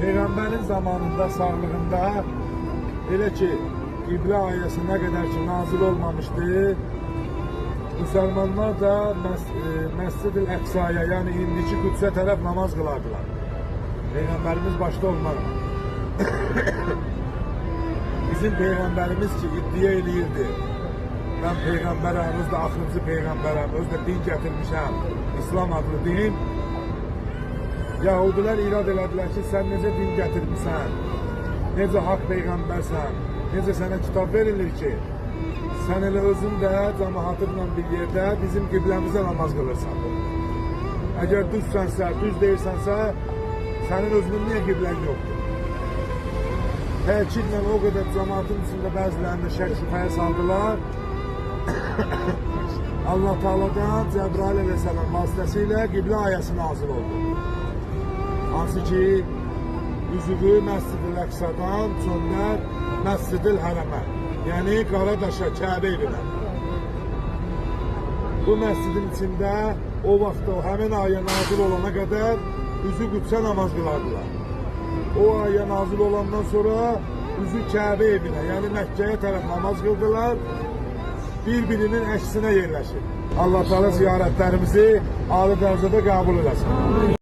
Peyğəmbərin zamanında, sağlığında elə ki, qiblə ayəsi nə qədər ki nazil olmamışdı, müsəlmanlar da Məscid-ül Əqsaya, yəni indiki Qüdsə tərəf namaz qılardılar. Peyğəmbərimiz başda olmaqla. Bizim Peyğəmbərimiz ki, iddia eləyirdi, mən Peyğəmbərəm, öz də axırıncı Peyğəmbərəm, öz də din gətirmişəm, İslam adlı din. Yahudilər irad elədilər ki, sən necə din gətirmisən, necə haqq Peyğəmbərsən, necə sənə kitab verilir ki, sən elə özün də cəmaatınla bir yerdə bizim qibləmizə namaz qılırsan. Əgər düzsənsə, düz deyirsənsə, sənin özünün niyə qiblən yoxdur? Təkidlə o qədər cəmaatın içində bəzilərini şək şübhəyə saldılar. Allah Teala'dan Cəbrail əleyhissalam vasitəsilə qiblə ayəsi nazil oldu. Hansı ki, üzüvü Məscid-ül Əqsadan çöndər Məscid-ül Hərəmə, yəni Qaradaşa, Kəbə evinə. Bu məscidin içində o vaxt o həmin ayə nazil olana qədər üzü Qüdsə namaz qılardılar. O ayə nazil olandan sonra üzü Kəbə evinə, yəni Məkkəyə tərəf namaz qıldılar. Bir-birinin əksinə yerləşir. Allah Teala ziyarətlərimizi ali dərəcədə qəbul eləsin.